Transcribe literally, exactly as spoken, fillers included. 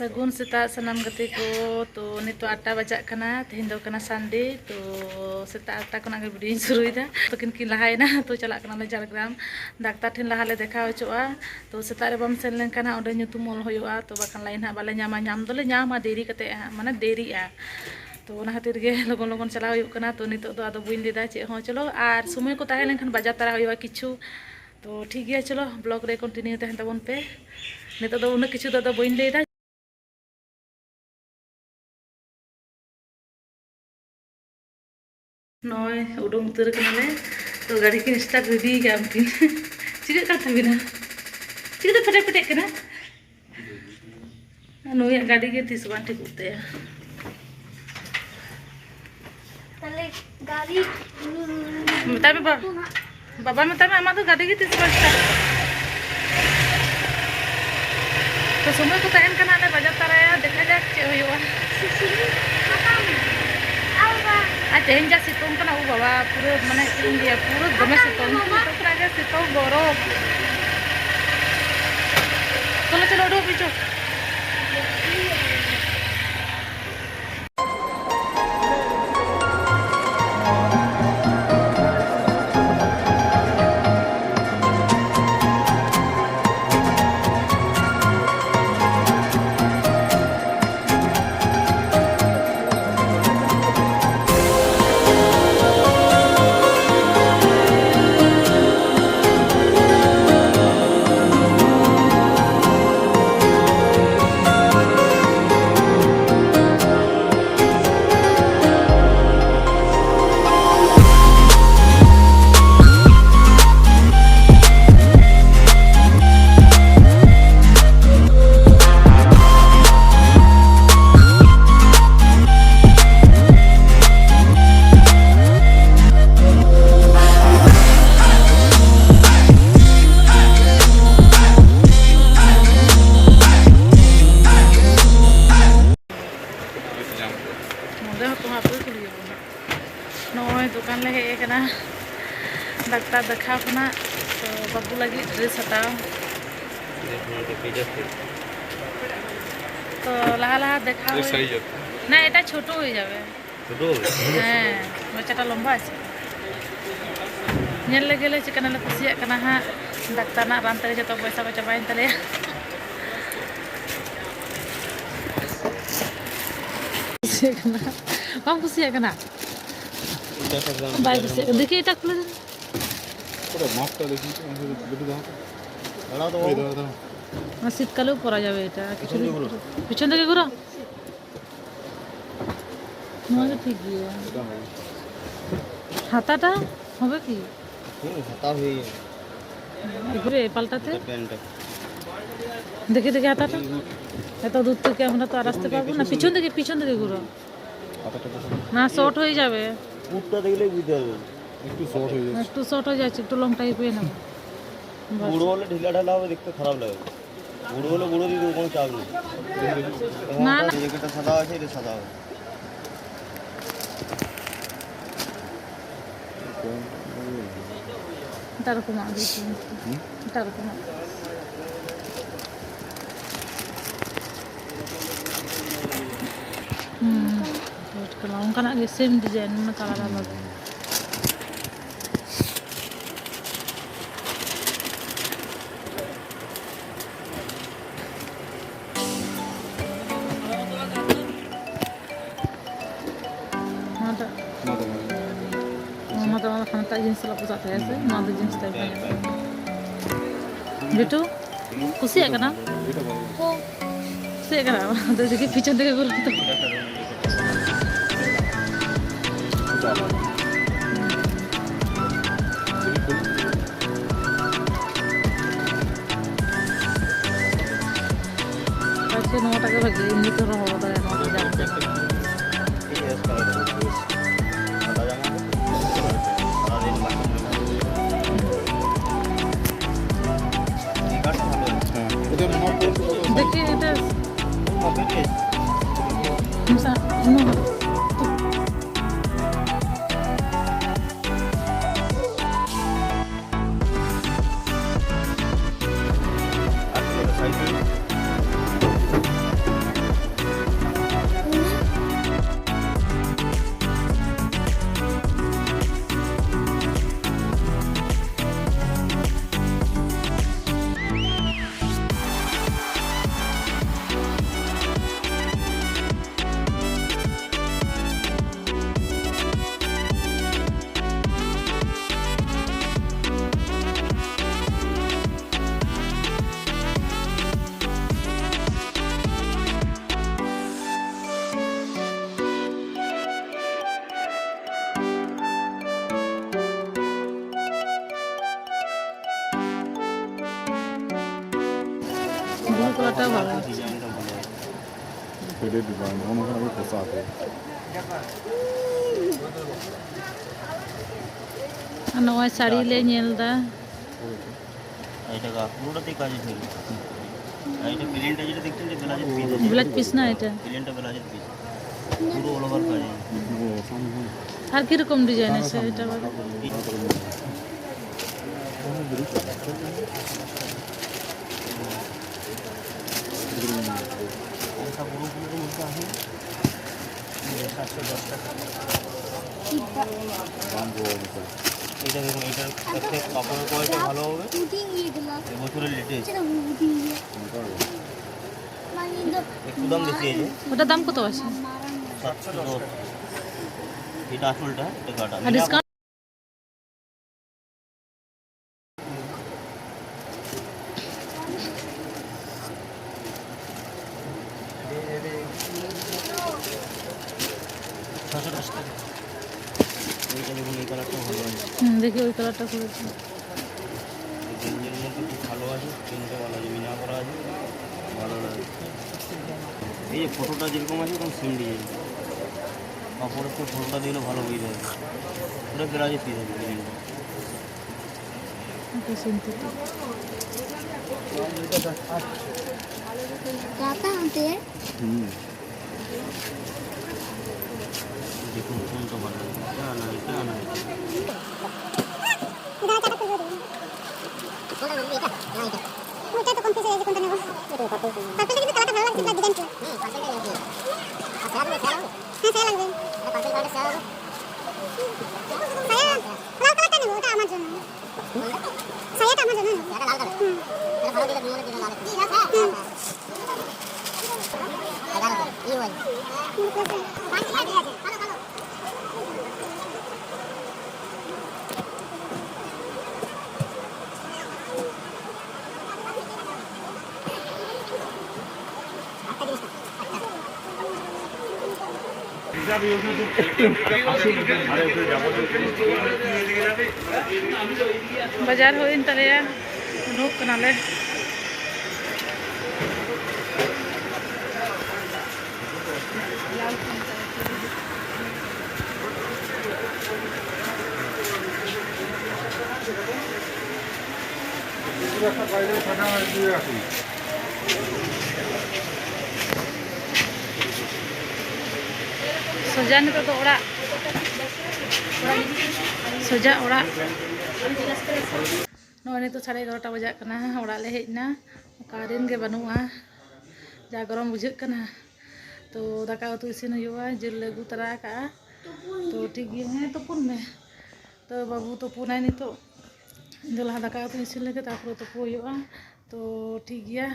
ᱥᱟᱹᱜᱩᱱ ᱥᱮᱛᱟᱜ ᱥᱟᱱᱟᱢ ᱜᱟᱛᱮ ᱠᱚ᱾ ᱛᱚ, ᱱᱤᱛᱚᱜ ᱟᱴ ᱴᱟ ᱵᱟᱡᱟᱜ ᱠᱟᱱᱟ, ᱛᱮᱦᱮᱧ ᱫᱚ ᱠᱟᱱᱟ Sunday᱾ ᱛᱚ, ᱥᱮᱛᱟᱜ ᱟᱴ ᱴᱟ ᱠᱷᱚᱱᱟᱜ ᱜᱮ video ᱧ ᱥᱩᱨᱩᱭᱮᱫᱟ᱾ ᱛᱚᱠᱤᱱ ᱠᱤᱱ ᱞᱟᱦᱟᱭᱮᱱᱟ, ᱛᱚ ᱪᱟᱞᱟᱜ ᱠᱟᱱᱟᱞᱮ ᱡᱷᱟᱲᱜᱨᱟᱢ᱾ ᱰᱟᱠᱛᱟᱨ ᱴᱷᱮᱱ ᱞᱟᱦᱟ ᱞᱮ ᱫᱮᱠᱷᱟᱣ ᱦᱚᱪᱚᱜᱼᱟ᱾ ᱛᱚ, ᱥᱮᱛᱟᱜ ᱨᱮ ᱵᱟᱢ ᱥᱮᱱ ᱞᱮᱱᱠᱷᱟᱱ ᱦᱟᱸᱜ ᱚᱸᱰᱮ ᱧᱩᱛᱩᱢ ᱚᱞ ᱦᱩᱭᱩᱜᱼᱟ, ᱛᱚ ᱵᱟᱠᱷᱟᱱ line ᱦᱟᱸᱜ ᱵᱟᱞᱮ ᱧᱟᱢᱟ, ᱧᱟᱢ ᱫᱚᱞᱮ ᱧᱟᱢᱟ ᱫᱮᱨᱤ ᱠᱟᱛᱮ ᱦᱟᱸᱜ, ᱢᱟᱱᱮ ᱫᱮᱨᱤᱜᱼᱟ᱾ ᱛᱚ, ᱚᱱᱟ ᱠᱷᱟᱹᱛᱤᱨ ᱜᱮ ᱞᱚᱜᱚᱱ ᱞᱚᱜᱚᱱ ᱪᱟᱞᱟᱣ ᱦᱩᱭᱩᱜ ᱠᱟᱱᱟ᱾ ᱛᱚ, ᱱᱤᱛᱚᱜ ᱫᱚ ᱟᱫᱚ ᱵᱟᱹᱧ ᱞᱟᱹᱭᱫᱟ ᱪᱮᱫ ᱦᱚᱸ, ᱪᱚᱞᱚ ᱟᱨ ᱥᱚᱢᱚᱭ ᱠᱚ ᱛᱟᱦᱮᱸ ᱞᱮᱱᱠᱷᱟᱱ ᱵᱟᱡᱟᱨ ᱛᱟᱨᱟ ᱦᱩᱭᱩᱜᱼᱟ ᱠᱤᱪᱷᱩ᱾ ᱛᱚ, ᱴᱷᱤᱠ ᱜᱮᱭᱟ, ᱪᱚᱞᱚ vlog ᱨᱮ continue ᱛᱟᱦᱮᱱ ᱛᱟᱵᱚᱱ ᱯᱮ᱾ ᱱᱤᱛᱚᱜ ᱫᱚ ᱩᱱᱟᱹᱜ ᱠᱤᱪᱷᱩ ᱫᱚ ᱟᱫᱚ ᱵᱟᱹᱧ ᱞᱟᱹᱭᱫᱟ᱾ ᱱᱚᱜᱼᱚᱭ ᱩᱰᱩᱝ ᱩᱛᱟᱹᱨ ᱠᱟᱱᱟᱞᱮ᱾ ᱛᱚ, ᱜᱟᱹᱰᱤ ᱠᱤᱱ start ready ᱠᱟᱜᱼᱟ ᱩᱱᱠᱤᱱ᱾ ᱪᱤᱠᱟᱹᱜ ᱠᱟᱱ ᱛᱟᱹᱵᱤᱱᱟ? ᱪᱤᱠᱟᱹᱛᱮ ᱯᱷᱮᱴᱮ ᱯᱷᱮᱴᱮᱜ ᱠᱟᱱᱟ? ᱱᱩᱭᱟᱜ ᱜᱟᱹᱰᱤ ᱜᱮ ᱛᱤᱥ ᱵᱟᱝ ᱴᱷᱤᱠᱚᱜ ᱛᱟᱭᱟ᱾ ᱛᱟᱦᱞᱮ ᱜᱟᱹᱰᱤ ᱢᱮᱛᱟᱭ ᱢᱮ ᱵᱟ-, ᱵᱟᱵᱟ ᱢᱮᱛᱟᱭ ᱢᱮ, ᱟᱢᱟᱜ ᱫᱚ ᱜᱟᱹᱰᱤ ᱜᱮ ᱛᱤᱥ ᱵᱟᱝ start ᱛᱟᱢᱟ᱾ ᱛᱚ, ᱥᱚᱢᱚᱭ ᱠᱚ ᱛᱟᱦᱮᱱ ᱠᱷᱟᱱ ᱟᱞᱮ ᱵᱟᱡᱟᱨ ᱛᱟᱨᱟᱭᱟ, ᱫᱮᱠᱷᱟ ᱡᱟᱠ ᱪᱮᱫ ᱦᱩᱭᱩᱜᱼᱟ᱾ ᱟᱨ ᱛᱮᱦᱮᱧ ᱡᱟ ᱥᱤᱛᱩᱝ ᱠᱟᱱᱟ, ᱳ ᱵᱟᱵᱟ, ᱯᱩᱨᱟᱹ ᱢᱟᱱᱮ ᱪᱮᱫ ᱤᱧ ᱞᱟᱹᱭᱟ, ᱯᱩᱨᱟᱹ ᱫᱚᱢᱮ ᱥᱤᱛᱩᱝ᱾ ᱥᱤᱛᱩᱝ ᱠᱟᱱᱟ ᱡᱟ ᱥᱤᱛᱩᱝ ᱜᱚᱨᱚᱢ᱾ ᱪᱚᱞᱚ, ᱪᱚᱞᱚ, ᱩᱰᱩᱠ ᱦᱚᱪᱚ᱾ ᱱᱚᱰᱮ ᱦᱚᱸ ᱛᱚ ᱦᱟᱸᱜ ᱚᱠᱚᱭ ᱠᱚ ᱞᱟᱹᱭ ᱟᱵᱚᱱᱟ᱾ ᱱᱚᱜᱼᱚᱭ ᱫᱚᱠᱟᱱ ᱞᱮ ᱦᱮᱡ ᱟᱠᱟᱱᱟ ᱰᱟᱠᱛᱟᱨ ᱫᱮᱠᱷᱟᱣ ᱠᱷᱚᱱᱟᱜ, ᱛᱚ ᱵᱟᱹᱵᱩ ᱞᱟᱹᱜᱤᱫ dress ᱦᱟᱛᱟᱣ᱾ তো লাহা লাহা দেখা হয়ে সাইজ আছে। না, এটা ছোট হয়ে যাবে। ছোট হবে? হ্যাঁ, বাচ্চাটা লম্বা আছে। ᱧᱮᱞ ᱞᱮᱜᱮ ᱞᱮ ᱪᱮᱫ ᱠᱟᱱᱟ ᱞᱮ ᱠᱩᱥᱤᱭᱟᱜ ᱠᱟᱱᱟ ᱦᱟᱸᱜ᱾ ᱰᱟᱠᱛᱟᱨ ᱨᱮᱱᱟᱜ ᱨᱟᱱ ᱛᱮᱜᱮ ᱡᱚᱛᱚ ᱯᱚᱭᱥᱟ ᱠᱚ ᱪᱟᱵᱟᱭᱮᱱ ᱛᱟᱞᱮᱭᱟ᱾ ᱠᱩᱥᱤᱭᱟᱜ ᱠᱟᱱᱟ? ᱵᱟᱢ ᱠᱩᱥᱤᱭᱟᱜ ᱠᱟᱱᱟ? ᱵᱟᱭ ᱠᱩᱥᱤᱭᱟᱜ ᱠᱟᱱᱟ᱾ ᱫᱮᱠᱷᱤ ᱮᱴᱟᱜ ᱠᱷᱩᱞᱟᱹ ᱫᱮ᱾ ওটা মাপটা দেখি তো, আমাকে একটু দেখে দাও তো। দাঁড়াও তো, এই বাবু। দাঁড়াও, দাঁড়াও। না, শীতকালেও পরা যাবে এটা। কিছু পিছন দিকে ঘুরো। পিছন দিকে ঘুরো। ᱱᱚᱣᱟ ᱜᱮ ᱴᱷᱤᱠ ᱜᱮᱭᱟ᱾ এটা হবে। হাতাটা হবে কি? হুম, হাতা হয়ে যাবে। ঘুরে পাল্টাতে। এটা প্যান্টটা। দেখে দেখে হাতাটা। এত দূর থেকে আমরা তো আর আসতে পারবো না। পিছন দিকে, পিছন দিকে ঘুরো। হাতাটা দেখো। না, শর্ট হয়ে যাবে। উপরটা দেখলেই বুঝতে পারবে। একটু শর্ট হয়ে যাচ্ছে। একটু শর্ট হয়ে যাচ্ছে, একটু লং টাইপ হয়ে নেবে। বাস। বুড়ো হলে ঢিলা ঢালা হবে, দেখতে খারাপ লাগে। বুড়ো হলে বুড়ো দিদি, কোনো চাপ নেই। না, না। এই জ্যাকেটটা সাদা আছে, এটা সাদা হবে। এটা রকম আগে। হুম? এটা রকম আগে। হুম, রেড কালার, ᱚᱱᱠᱟᱱᱟᱜ ᱜᱮ, ᱥᱮᱢ ᱰᱤᱡᱟᱭᱤᱱ, ᱢᱟᱱᱮ ᱠᱟᱞᱟᱨ ᱟᱞᱟᱫᱟ᱾ ᱱᱚᱣᱟ ᱫᱚ, ᱱᱚᱣᱟ ᱫᱚ ᱵᱟᱝ᱾ ᱱᱚᱣᱟ ᱫᱚ ᱦᱟᱱᱟᱴᱟᱜ ᱡᱤᱱᱥ ᱥᱟᱞᱟᱜ ᱯᱚᱥᱟᱜ ᱛᱟᱭᱟ ᱥᱮ? ᱱᱚᱣᱟ ᱫᱚ ᱡᱤᱱᱥ ᱴᱟᱭᱤᱯ ᱵᱟᱝ ᱧᱮᱞᱚᱜᱼᱟ᱾ ᱵᱤᱴᱩ, ᱠᱩᱥᱤᱭᱟᱜ ᱠᱟᱱᱟ? ᱠᱩᱥᱤᱭᱟᱜ ᱠᱟᱱᱟ? ᱟᱫᱚ ᱫᱮᱠᱷᱤ ᱯᱤᱪᱷᱚᱱ ᱛᱮᱜᱮ ᱜᱩᱨᱩ ᱛᱚ᱾ ᱟᱪᱪᱷᱟ, ᱱᱚᱣᱟᱴᱟᱜ ᱜᱮ ᱵᱷᱟᱜᱮ, ᱮᱢᱱᱤ ᱛᱮᱦᱚᱸ ᱦᱚᱨᱚᱜ ᱫᱟᱲᱮᱭᱟᱜᱼᱟ, ᱱᱚᱣᱟ ᱫᱚ ᱡᱟᱦᱟᱸ ᱞᱮᱠᱟ᱾ ᱦᱮᱸ, ᱮᱴᱟ ᱱᱚᱣᱟ ᱯᱚᱨ ᱫᱚ ᱫᱮᱠᱷᱤ, ᱮᱴᱟ ᱢᱮᱥᱟ, ᱱᱚᱣᱟ᱾ ᱠᱚᱞᱟᱨᱴᱟ ᱵᱷᱟᱞᱚ ᱟᱪᱷᱮ᱾ ᱰᱤᱡᱟᱭᱤᱱ ᱴᱟ ᱵᱷᱟᱞᱚ ᱟᱪᱷᱮ᱾ ᱯᱮᱰᱮᱰ ᱰᱤᱡᱟᱭᱤᱱ, ᱚᱱᱟ ᱠᱷᱚᱱᱟᱜ ᱜᱮ ᱯᱚᱥᱟᱣ ᱟᱠᱚ᱾ ᱟᱨ ᱱᱚᱜᱼᱚᱭ ᱥᱟᱹᱲᱤ ᱞᱮ ᱧᱮᱞ ᱮᱫᱟ। এটা গা পুরোটাতেই কাজ আছে। আর এটা প্লেনটা যেটা দেখছেন, এটা ব্লাউজের পিস আছে। ব্লাউজ পিস না এটা? প্লেনটা ব্লাউজের পিস। পুরো অল ওভার কাজ আছে। আর কিরকম ডিজাইন আছে এটা আবার? এটা পুরো পুরো মধ্যে আছে। সাতশো দশ টাকা। দাম বড় মতো। এটা দেখুন, এটা একটা কাপড়ের কোয়ালিটি ভালো হবে। এবছরের লেটেস্ট। একটু দাম বেশি আছে। ওটার দাম কত আছে? সাতশো দশ। এটা আসলটা, এটা কাটা। আর ডিসকাউন্ট? ছশো দশ টাকা। এইটা দেখুন, এই কালারটা ভালো আছে। হুম, দেখি ওই কালারটা করেছি। এই গেঞ্জির মধ্যে খুব ভালো আছে, প্রিন্টটা ভালো আছে, মিনা করা আছে, ভালো লাগে। এই যে ফটোটা যেরকম আছে, ওরকম সেম ডিজাইন। কাপড়ের তো ফটোটা দেখলে ভালো বুঝতে হবে। ওটা ব্লাউজের পিস আছে, প্রিন্টটা। এটা সিনথেটিক। কাতা আনতে? হুম। দেখুন কোনটা ভালো লাগে, এটা না এটা না এটা। এটা হচ্ছে একটা খুঁজে দেবেন। কোনটা নেবো, এটা না এটা? ওইটা তো কনফিউজ হয়ে গেছে কোনটা নেবো। পার্পলটা কিন্তু কালারটা ভালো লাগছে, পুরো ডিজাইন পুরো। হুম, পার্পলটা নেবো। আর সাদা লাগবে, সাদা লাগবে? হ্যাঁ, সাদা লাগবে। এটা পার্পল কালারটা সাদা লাগবে। সাদা, লাল কালারটা নেবো, ওটা আমার জন্য। সায়াটা আমার জন্য। সায়াটা লাল কালার। হুম। এটা ভালো দিলে, দুই দিলে লাল। ঠিক আছে। হুম। সাদা কালার। এই ওই। হুম, ঠিক আছে। ভালো, ভালো। ᱵᱟᱡᱟᱨ ᱦᱩᱭᱮᱱ ᱛᱟᱞᱮᱭᱟ, ᱩᱰᱩᱠ ᱠᱟᱱᱟᱞᱮ᱾ ᱥᱚᱡᱟ ᱱᱤᱛᱚᱜ ᱫᱚ ᱚᱲᱟᱜ, ᱥᱚᱡᱟ ᱚᱲᱟᱜ᱾ ᱱᱚᱜᱼᱚᱭ ᱱᱤᱛᱚᱜ ᱥᱟᱲᱮ ᱮᱜᱟᱨᱚᱴᱟ ᱵᱟᱡᱟᱜ ᱠᱟᱱᱟ, ᱚᱲᱟᱜ ᱞᱮ ᱦᱮᱡ ᱮᱱᱟ᱾ ᱠᱟᱨᱮᱱᱴ ᱜᱮ ᱵᱟᱹᱱᱩᱜᱼᱟ, ᱡᱟ ᱜᱚᱨᱚᱢ ᱵᱩᱡᱷᱟᱹᱜ ᱠᱟᱱᱟ᱾ ᱛᱚ ᱫᱟᱠᱟ ᱩᱛᱩ ᱤᱥᱤᱱ ᱦᱩᱭᱩᱜᱼᱟ, ᱡᱤᱞ ᱞᱮ ᱟᱹᱜᱩ ᱛᱚᱨᱟ ᱟᱠᱟᱜᱼᱟ᱾ ᱛᱚ ᱴᱷᱤᱠ ᱜᱮᱭᱟ, ᱦᱮᱸ ᱛᱩᱯᱩᱱ ᱢᱮ᱾ ᱛᱚ ᱵᱟᱹᱵᱩ ᱛᱩᱯᱩᱱᱟᱭ ᱱᱤᱛᱚᱜ, ᱤᱧ ᱫᱚ ᱞᱟᱦᱟ ᱫᱟᱠᱟ ᱩᱛᱩ ᱤᱥᱤᱱ ᱞᱮᱜᱮ, ᱛᱟᱨᱯᱚᱨᱮ ᱛᱩᱯᱩ ᱦᱩᱭᱩᱜᱼᱟ᱾ ᱛᱚ ᱴᱷᱤᱠ ᱜᱮᱭᱟ,